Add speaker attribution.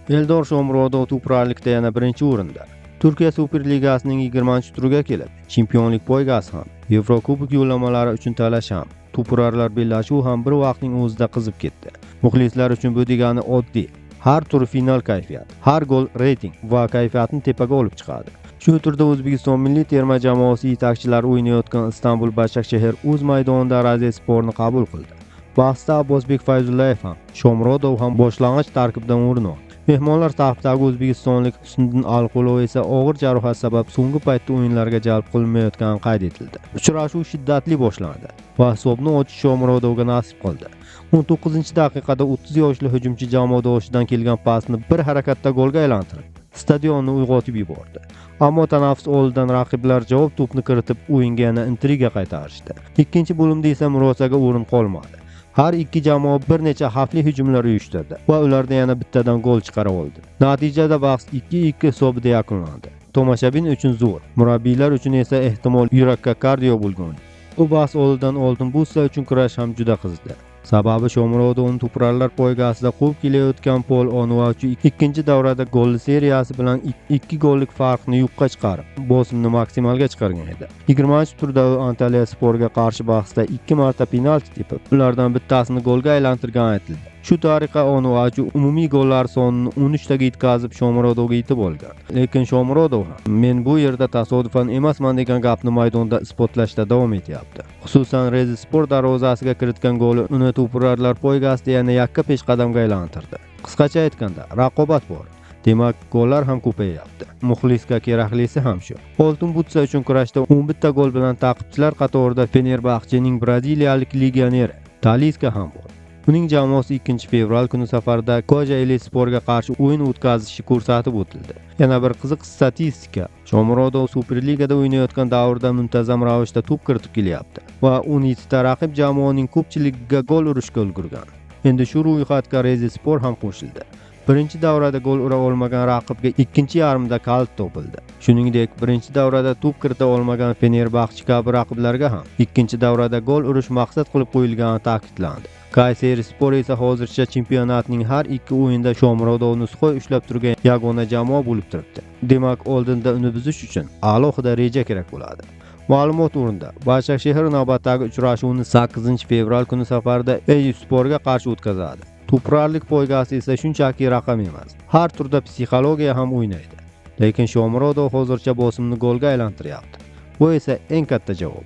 Speaker 1: Eldor Shomurodov to'purarlikda yana birinchi o'rinda. Turkiya Superligasining 20-turiga kelib, chempionlik poygasi ham, Yevrokubok yo'llanmalari uchun talash ham, to'purarlar bellashuvi ham bir vaqtning o'zida qizib ketdi. Muxlislar uchun bu degani oddiy. Har tur final kayfiyat, har gol reyting va kayfiyatni tepaga olib chiqadi. Shu turda O'zbekiston milliy terma jamoasi yetakchilari o'ynayotgan Istanbul Başakşehir o'z maydonida Rizesporni qabul qildi. Bahsda Abbosbek Fayzullayev ham, Shomurodov ham boshlang'ich tarkibdan o'rin oldi. Mehmonlar safidagi o'zbekistonlik Husniddin Alqulov esa og'ir jarohat sabab so'nggi paytda o'yinlarga jalb qilinmayotgani qayd etildi. Uchrashuv shiddatli boshlandi va hisobni ochish Shomurodovga nasib qildi. 19-daqiqada 30 yoshli hujumchi jamoadoshidan kelgan pasni bir harakatda golga aylantirib, stadionni uyg'otib yubordi. Ammo tanaffus oldidan raqiblar javob to'pni kiritib, o'yinga yana intriga qaytarishdi. Ikkinchi bo'limda esa murosaga o'rin qolmadi. Har ikki jamoa bir necha xavfli hujumlar uyushtirdi va ularda yana bittadan gol chiqara oldi. Natijada bahs 2-2 hisobida yakunlandi. Tomoshabin uchun zo'r, murabbiylar uchun esa ehtimol yurakka kardio bo'lgan. Bu bahs oldidan oltin butsa uchun kurash ham juda qizdi. Sababi Shomurodovni to'purarlar poygasida quvib kelayotgan Pol Onuachu ikkinchi davrada golli seriyasi bilan 2 gollik farqni yo'qqa chiqarib, bosimni maksimalga chiqargan edi. 20-turda u Antalya Sporga qarshi bahsda 2 marta penalti tepib, ulardan bittasini golga aylantirgani aytildi. Shu tariqa Onuachu umumiy gollar sonini 13 taga yetkazib, Shomurodovga yetib olgan. Lekin Shomurodov ham men bu yerda tasodifan emasman degan gapni maydonda isbotlashda davom etyapti. Xususan, Rizespor darvozasiga kiritgan goli uni to'purarlar poygasida yana yakka peshqadamga aylantirdi. Qisqacha aytganda, raqobat bor. Demak, gollar ham ko'payyapti. Muxlisga keraklisi ham shu. Oltin butsa uchun kurashda 11 ta gol bilan ta'qibchilar qatorida Fenerbahçening braziliyalik legioneri Taliska ham bor. Uning jamoasi 2-fevral kuni safarda Kocaelisporga qarshi o'yin o'tkazishi ko'rsatib o'tildi. Yana bir qiziq statistika. Shomurodov Superligada o'ynayotgan davrda muntazam ravishda to'p kiritib kelyapti va 17 ta raqib jamoaning ko'pchiligiga gol urishga ulgurgan. Endi shu ro'yxatga Rizespor ham qo'shildi. Birinchi davrada gol ura olmagan raqibga ikkinchi yarmida kalit topildi. Shuningdek, birinchi davrada to'p kirita olmagan Fenerbahçe kabi raqiblarga ham ikkinchi davrada gol urish maqsad qilib qo'yilgani ta'kidlandi. Kayserispor esa hozircha chempionatning har ikki o'yinida Shomurodovni suqoy ushlab turgan yagona jamoa bo'lib turibdi. Demak, oldinda uni buzish uchun alohida reja kerak bo'ladi. Ma'lumot o'rnida, Başakşehir navbatdagi uchrashuvni 8-fevral kuni safarda Eyüpsporga qarshi o'tkazadi. To'purarlik poygasi esa shunchaki raqam emas. Har turda psixologiya ham o'ynaydi. Lekin Shomurodov hozircha bosimni golga aylantiryapti. Bu esa eng katta javob.